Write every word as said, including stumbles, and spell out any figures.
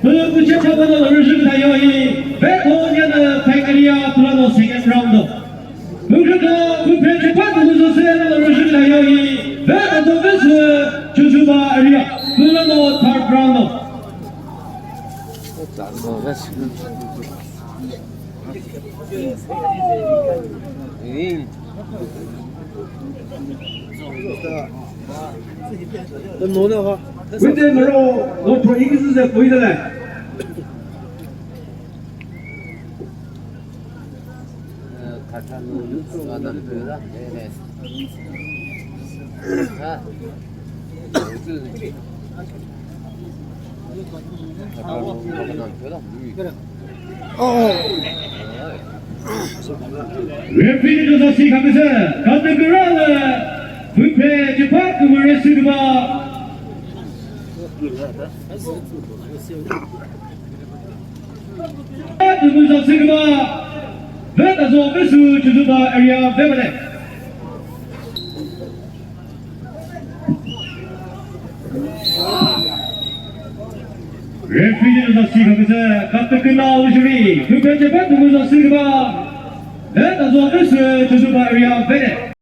Pülü kuche chapano la rüzhü küta yo hi, Vetho Nyana Phek area pülano second round do. Pükhrüka Khuphe Chepa Tümüzho sü la rüzhü küta yo hi, Vetazo Vesü Chozuba area pülano third round do. Wite mero, lo pro ikisi se poi de le. Referee ni do sa si kha küse, kate küralü, Khuphe Chepa kümüre sü küba. Tümüzho sü küba, Vetazo Vesü Chozuba area vemale. Referee ni do sa si kha küse, kate küna u jüri, Khuphe Chepa Tümüzho sü küba, Vetazo Vesü Chozuba area vele.